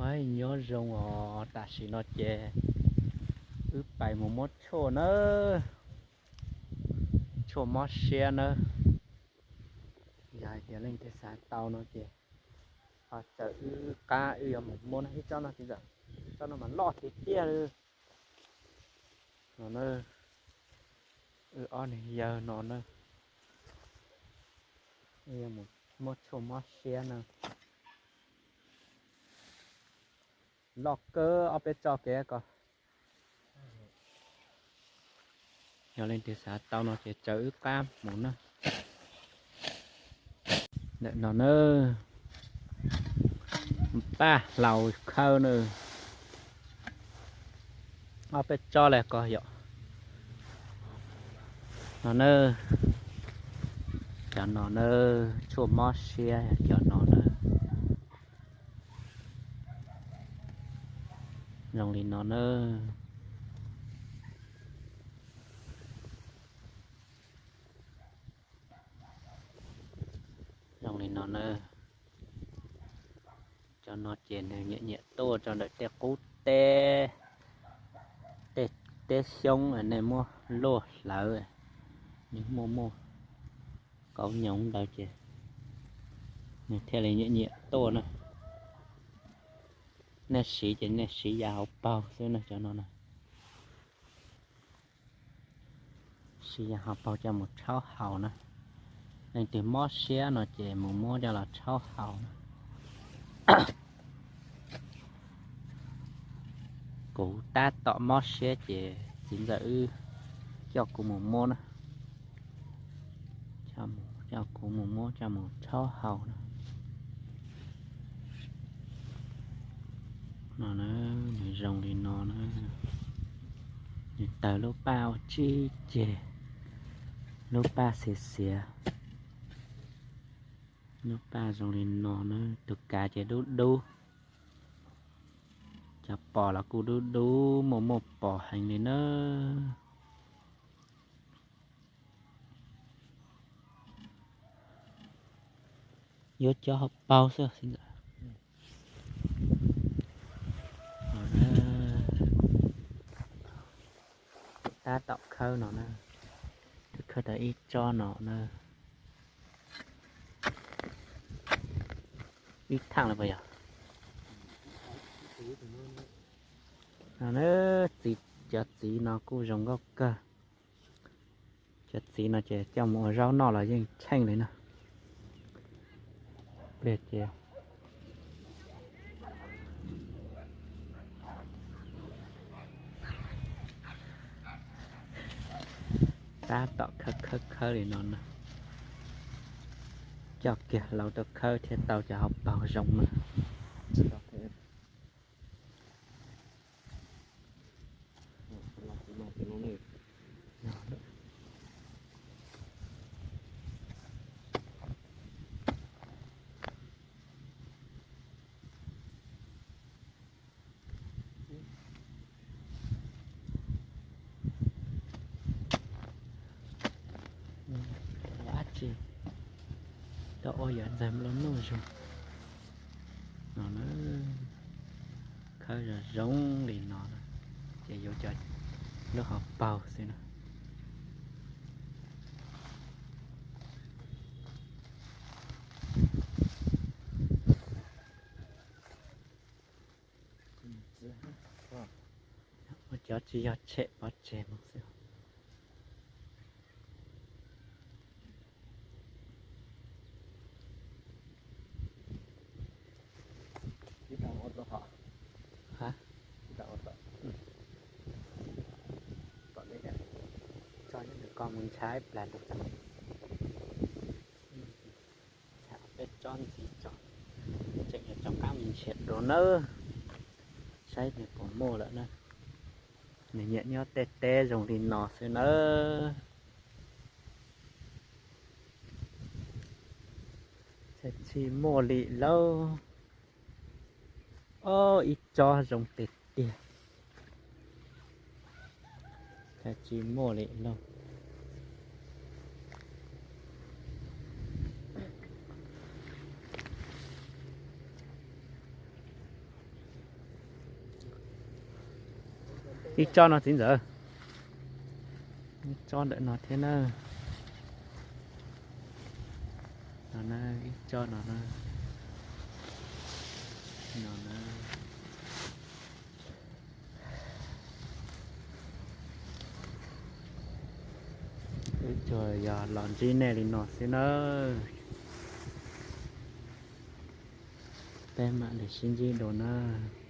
Nyob zoo os, tam sim no ces wb pais mus muab tshuaj nawb, tshuaj mob siab nawb. Yog hais tias leej twg xav tau no ces ho tsaws wb qab wb yuav mus muab na. Ib tsob no txiv ntxawm, tsob no mas loj tiag tiag li. No na, wb ob niag yawg no na, wb yuav mus muab tshuaj mob siab na. Loj kawg, ob peb tsob kev ko. Yog leej twg xav tau no ces tsaws wb qab mus na. Ntawm no na, paj hlau khawb na, ob peb tsob li ko yom. No na, cov no na, tshuaj mob siab cov no na. Zoo li no na. Zoo li no na. Cov no ces nws nyiam nyiam tuaj rau ntawm tej qub teb, tej teb xyoob nej muab luaj hlawv, nws muaj muaj kauv nyoov ntawd ces nws thiaj li nyiam nyiam tuaj na. Nej siv ces nej siv yam hauv paug xwb na cov no na. Siv yam hauv paug coj mus rhaub haus na. Leej twg mob siab no ces mus muab coj los rhaub haus na. Kuv tab tom mob siab ces txiv ntxawm wb coj kuv mus muab na. Coj kuv mus muab coj mus rhaub haus na. No na, nws zoo li no na. Nws tawg lub paj ua tsib ceg, lub paj xiav xiav. Lub paj zoo li no na, tus kav ces dub dub. Cov pos los kuj dub dub, muaj muaj pos heev li na. Yuav cov hauv paug xwb. Tab tom khawb no na, twb khawb tau ib tsob no na. Ib thaj lawm puas yog? No na, txiv, cov txiv no kuj zoo nkauj kawg. Cov txiv no ces coj mus ua zaub noj los yeej tsheej li na. Pliag ces tab tom khawb khawb khawb li no na, coj kiag hlau rau khawb thiaj tau cov hauv paug zoo na. Ua dab tsi, tau ua yam ntxaig nplua nuj zoo no na. Khawb zoo zoo li no ces yuav cov lub hauv paug xwb na. Ua cov tsis yog tshem pov tseg mus xwb. Tso nws ko mus ntshaib plas lug. Peb tsob ntxiv tso, tseem yuav rov qab mus nrhiav dua nawb, saib nws puas muaj lawm na. Nws nyiam nyob tej teb zoo li no xwb nawb. Tsis muaj li lauj. Ob, ib tsob zoo tiag tiag. Tsis muaj li lauj. Ib tsob no txiv ntxawm, ib tsob ntawm no thiab na. No na, ib tsob no na, no na. Wb tsuas yog los ntsib nej li no xwb nawb. Peb mam li sib ntsib dua nawb.